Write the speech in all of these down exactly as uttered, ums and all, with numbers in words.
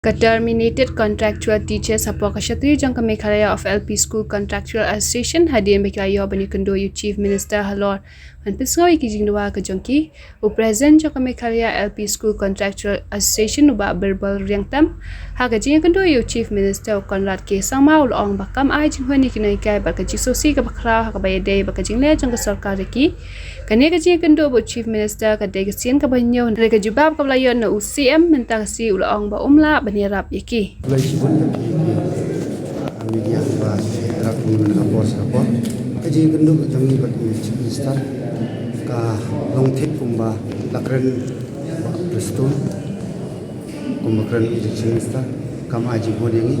Ka Terminated Contractual Teachers hapoh ka shatri jong ka Meghalaya of L P School Contractual Association hadien ba ki la ïoh ban ïakynduh ïa u Chief Minister halor ban pynsngew ïa ki jingdawa ka jong ki. U President jong ka Meghalaya L P School Contractual Association, u Bah Birbal Riangtam, ha ka jingïakynduh ïa u Chief Minister, u Conrad K Sangma, u la ong ba kam ai jinghun ïa ki nonghikai bad ka jingsngewsih kaba khraw ha kaba ïadei bad ka jingleh jong ka sorkar ïa ki. Kane ka jingïakynduh bad u Chief Minister ka dei ka sien kaba hynñiew na ka jubab kaba la ïoh na u C M, mynta ka sngi u la ong ba um lah ban ïarap ïa ki. Khublei shibun ïa phi ki media ba phi ïarap ïa ngi na ka por sha ka por. Ka jingïakynduh jong ngi bad u Chief Minister ka long thik kumba la kren Bah Prestone. Kumba kren u Chief Minister, kam ai jinghun ïa ngi.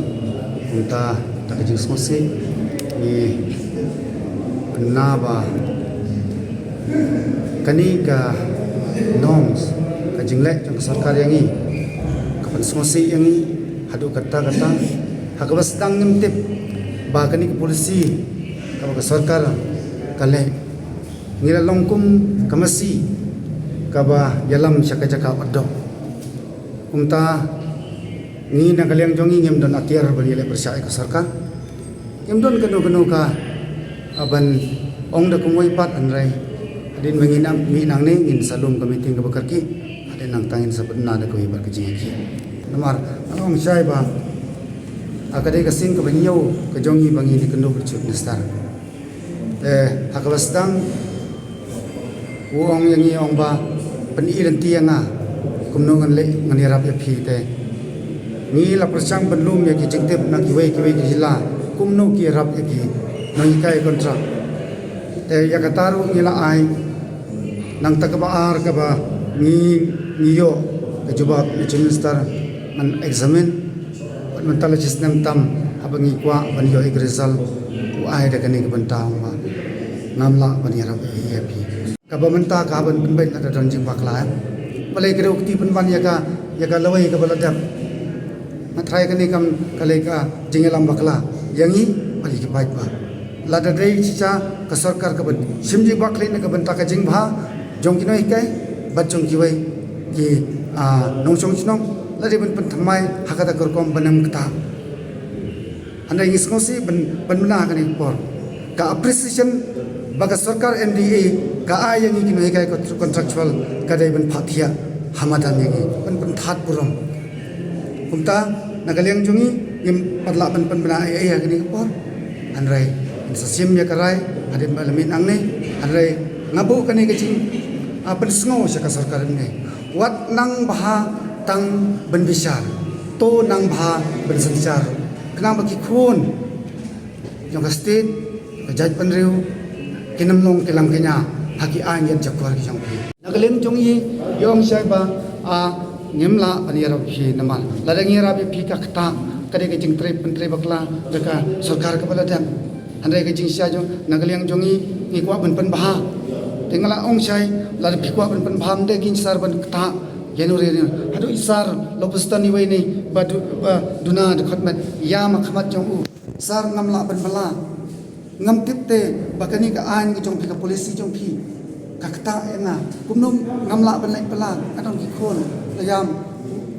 Kumta da ka jingsngewsih ngi pynbna ba kane ka norms, ka jingleh jong ka sorkar ïa ngi ka pynsngewsih ïa ngi haduh katta katta. Ha kaba sdang ngim tip ba kane ka policy kaba ka sorkar ka leh, ngi la long kum ka masi kaba ïalam sha ka jaka wat dok. Kumta ngi na ka liang jong ngi ngim don atiar ban ïaleh pyrshah ïa ka sorkar. Ngim don kano kano ka, ah, ban ong da kumwei pat, hynrei hadien ba ngi nang, ngi nangne ngin sa lum ka meeting kaba kyrkieh. Hadien nangta ngin sa pynbna da kawei pat ka jingïakhih. Namar nga ong shai ba, ah, ka dei ka sien kaba hynñiew ka jong ngi ba ngi ïakynduh bad u Chief Minister. Te ha kaba sdang u ong ïa ngi, ong ba pyni lynti ïa nga kumno ngan leh, ngan ïarap ïa phi. Te ngi la pyrshang ban lum ïa ki jingtip na kiwei kiwei ki jylla kumno ki ïarap ïa ki nonghikai kontrak. Te ïa kata ruh ngi la ai. Nangta kaba ar kaba ngi, ngi ïoh ka jubab na u Chief Minister, ngan examine. Bad mynta la shisnem tam haba ngi kwah ban ïoh ïa ka result, u ai da kane ka bynta, ong ba ngam lah ban ïarap ïa phi. Kaba mynta ka haba pynbeit lada don jingbakla, eh. Balei ka dei u kti pynban ïa ka, ïa ka lawei kaba la dep. Nga tharai kane kam ka lei ka jingïalam bakla ïa ngi bad ïa ki paidbah. Lada dei shisha ka sorkar kaba shim jingbakla na ka bynta ka jingbha jong ki nonghikai bad jong kiwei ki, ah, nongshong shnong, la dei ban pynthymmai ha kata ka rukom ban ym ktah. Hynrei ngi sngewsih ban, ban pynbna ha kane ka por. Ka appreciation ba ka sorkar M D A ka ai ïa ngi ki nonghikai kontr-, contractual ka dei ban phah thiah ha madan ïa ngi, ban pynthad burom. Kumta na ka liang jong ngi ngim pat lah ban pynbna ei ei ha kane ka por. Hynrei ngin sa shim ïa ka rai hadien ba la mih nangne. Hynrei nga buh kane ka jing, ah, pynsngew sha ka sorkar ne, wat nang bha tang ban bishar, to nang bha ban synshar, khnang ba ki khun jong ka state, ka jaitbynriew kin ym long ki langkñia ha ki aiñ ïaid jakor ki jong phi. Na ka liang jong ngi, ngi ong shai ba, ah, ngim lah ban ïarap ïa phi namar lada ngi ïarap ïa phi ka ktah, ka dei ka jingtrei pyntrei bakla da ka sorkar kaba la dep. Hynrei ka jingshisha jong, na ka liang jong ngi, ngi kwah ban pynbha. Te nga la ong shai, lada phi kwah ban pynbha, ym dei ki sar ban ktah ïa no re ne. Haduh i sar Lopustan iwei ne ba du-, ba duna dkhot met ïa ma khmat jong u. Sar, ngam lah ban bylla. Ngam tip te ba kane ka aiñ ka jong phi, ka policy jong phi ka ktah ïa nga. Kumno ngam lah ban leit bylla, nga don ki khun. La ïam,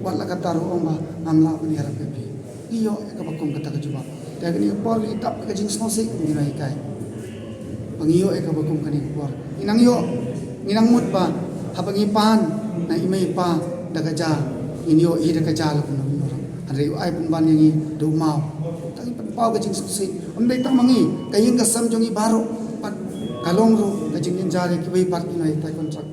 wat la katta ruh ong ba ngam lah ban ïarap ïa phi. Ngi ïoh ïa kaba kum kata ka jubab. Te kane ka por ngi dap ka jingsngewsih kum ki nonghikai. Ba ngi ïoh ïa kaba kum kane ka por. Ngi nang ïoh, ngi nang mut ba haba ngi pan na i mei i pa da ka ja, ngin ïoh hi da ka ja la kumno kumno ruh. Hynrei u ai pynban ïa ngi da u maw. Tang ngi pynpaw ka jingsngewsih. Ym dei tang ma ngi, ka ïing ka sem jong ngi baroh pat ka long ruh ka jingjynjar ïa kiwei pat ki nonghikai kontrak.